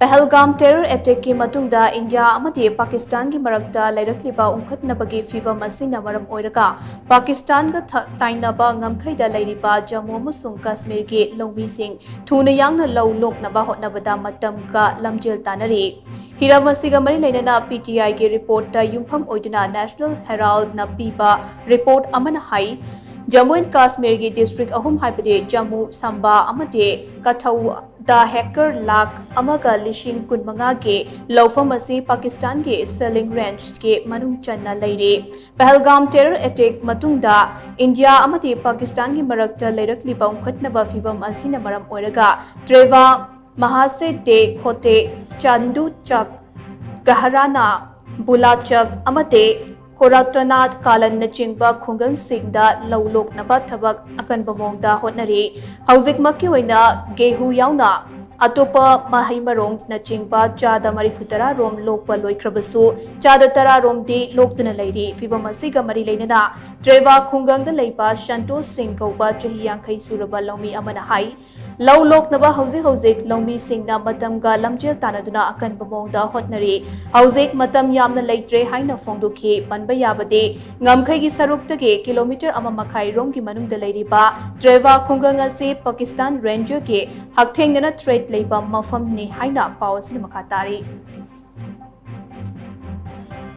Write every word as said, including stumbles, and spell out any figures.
ꯄꯍꯜꯒꯥꯝ terror attackꯀꯤ ꯃꯇꯨꯡꯗ India ꯑꯃꯗꯤ ꯄꯥꯀꯤꯁꯇꯥꯟꯒꯤ ꯃꯔꯛꯇ ꯂꯩꯔꯛꯂꯤꯕ ꯎꯪꯈꯠꯅꯕꯒꯤ ꯐꯤꯚꯝ ꯑꯁꯤꯅ ꯃꯔꯝ ꯑꯣꯏꯔꯒ ꯄꯥꯀꯤꯁꯇꯥꯟꯒ ꯊ- ꯇꯥꯏꯅꯕ ꯉꯝꯈꯩꯗ ꯂꯩꯔꯤꯕ ꯖꯝꯃꯨ ꯑꯃꯁꯨꯡ ꯀꯥꯁꯃꯤꯔꯒꯤ ꯂꯧꯃꯤꯁꯤꯡ ꯊꯨꯅ ꯌꯥꯡꯅ ꯂꯧ ꯂꯣꯛꯅꯕ ꯍꯣꯠꯅꯕꯗ ꯃꯇꯝꯒ ꯂꯝꯖꯦꯜ ꯇꯥꯟꯅꯔꯤ꯫ ꯍꯤꯔꯝ ꯑꯁꯤꯒ ꯃꯔꯤ ꯂꯩꯅꯅ P T Iꯒꯤ reportꯇ ꯌꯨꯝꯐꯝ ꯑꯣꯏꯗꯨꯅ National Heraldꯅ ꯄꯤꯕ report ꯑꯃꯅ ꯍꯥꯏ, ꯖꯝꯃꯨ and ꯀꯥꯁꯃꯤꯔꯒꯤ district ꯑꯍꯨꯝ ꯍꯥꯏꯕꯗꯤ ꯖꯝꯃꯨ, ꯁꯝꯕꯥ ꯑꯃꯗꯤ ꯀꯊꯧꯗ hectare ꯂꯥꯈ ꯑꯃꯒ ꯂꯤꯁꯤꯡ ꯀꯨꯟꯃꯉꯥꯒꯤ ꯂꯧꯐꯝ ꯑꯁꯤ ꯄꯥꯀꯤꯁꯇꯥꯟꯒꯤ Salling Rangeꯀꯤ ꯃꯅꯨꯡ ꯆꯟꯅ ꯂꯩꯔꯤ꯫ ꯄꯍꯜꯒꯥꯝ terror attack ꯃꯇꯨꯡꯗ ꯏꯟꯗꯤꯌꯥ ꯑꯃꯗꯤ ꯄꯥꯀꯤꯁꯇꯥꯟꯒꯤ ꯃꯔꯛꯇ ꯂꯩꯔꯛꯂꯤꯕ ꯎꯪꯈꯠꯅꯕ ꯐꯤꯚꯝ ꯑꯁꯤꯅ ꯃꯔꯝ ꯑꯣꯏꯔꯒ ꯇ꯭ꯔꯦꯋꯥ, ꯃꯍꯥꯁꯦ ꯗꯦ ꯈꯣꯇꯦ, ꯆꯥꯟꯗꯨ ꯆꯛ, ꯒꯍꯔꯥꯅꯥ, ꯕꯨꯂꯥ ꯆꯛ ꯑꯃꯗꯤ ꯀꯣꯔꯥꯇꯣꯅꯥ ꯀꯥꯂꯟꯅꯆꯤꯡꯕ ꯈꯨꯡꯒꯪꯁꯤꯡꯗ ꯂꯧ ꯂꯣꯛꯅꯕ ꯊꯕꯛ ꯑꯀꯟꯕ ꯃꯑꯣꯡꯗ ꯍꯣꯠꯅꯔꯤ꯫ ꯍꯧꯖꯤꯛꯃꯛꯀꯤ ꯑꯣꯏꯅ ꯒꯦꯍꯨ ꯌꯥꯎꯅ ꯑꯇꯣꯞꯄ ꯃꯍꯩ ꯃꯔꯣꯡꯅꯆꯤꯡꯕ ꯆꯥꯗ ꯃꯔꯤꯐꯨ ꯇꯔꯥ ꯔꯣꯝ ꯂꯣꯛꯄ ꯂꯣꯏꯈ꯭ꯔꯕꯁꯨ, ꯆꯥꯗ ꯇꯔꯥ ꯔꯣꯝꯗꯤ ꯂꯣꯛꯇꯨꯅ ꯂꯩꯔꯤ꯫ ꯐꯤꯚꯝ ꯑꯁꯤꯒ ꯃꯔꯤ ꯂꯩꯅꯅ ꯇ꯭ꯔꯦꯋꯥ ꯈꯨꯡꯒꯪꯗ ꯂꯩꯕ ꯁꯟꯇꯣꯁ ꯁꯤꯡ ꯀꯧꯕ ꯆꯍꯤ ꯌꯥꯡꯈꯩ ꯁꯨꯔꯕ ꯂꯧꯃꯤ ꯑꯃꯅ ꯍꯥꯏ, ꯂꯧ ꯂꯣꯛꯅꯕ ꯍꯧꯖꯤꯛ ꯍꯧꯖꯤꯛ ꯂꯧꯃꯤꯁꯤꯡꯅ ꯃꯇꯝꯒ ꯂꯝꯖꯦꯜ ꯇꯥꯟꯅꯗꯨꯅ ꯑꯀꯟꯕ ꯃꯑꯣꯡꯗ ꯍꯣꯠꯅꯔꯤ꯫ ꯍꯧꯖꯤꯛ ꯃꯇꯝ ꯌꯥꯝꯅ ꯂꯩꯇ꯭ꯔꯦ ꯍꯥꯏꯅ ꯐꯣꯡꯗꯣꯛꯈꯤ꯫ ꯄꯟꯕ ꯌꯥꯕꯗꯤ, ꯉꯝꯈꯩꯒꯤ ꯁꯔꯨꯛꯇꯒꯤ kilometre ꯑꯃ ꯃꯈꯥꯏ ꯔꯣꯝꯒꯤ ꯃꯅꯨꯡꯗ ꯂꯩꯔꯤꯕ ꯇ꯭ꯔꯦꯋꯥ ꯈꯨꯡꯒꯪ ꯑꯁꯤ ꯄꯥꯀꯤꯁꯇꯥꯟ Rangerꯒꯤ ꯍꯛꯊꯦꯡꯅꯅ threat ꯂꯩꯕ ꯃꯐꯝꯅꯤ ꯍꯥꯏꯅ ꯄꯥꯎ ꯑꯁꯤꯅ ꯃꯈꯥ ꯇꯥꯔꯤ꯫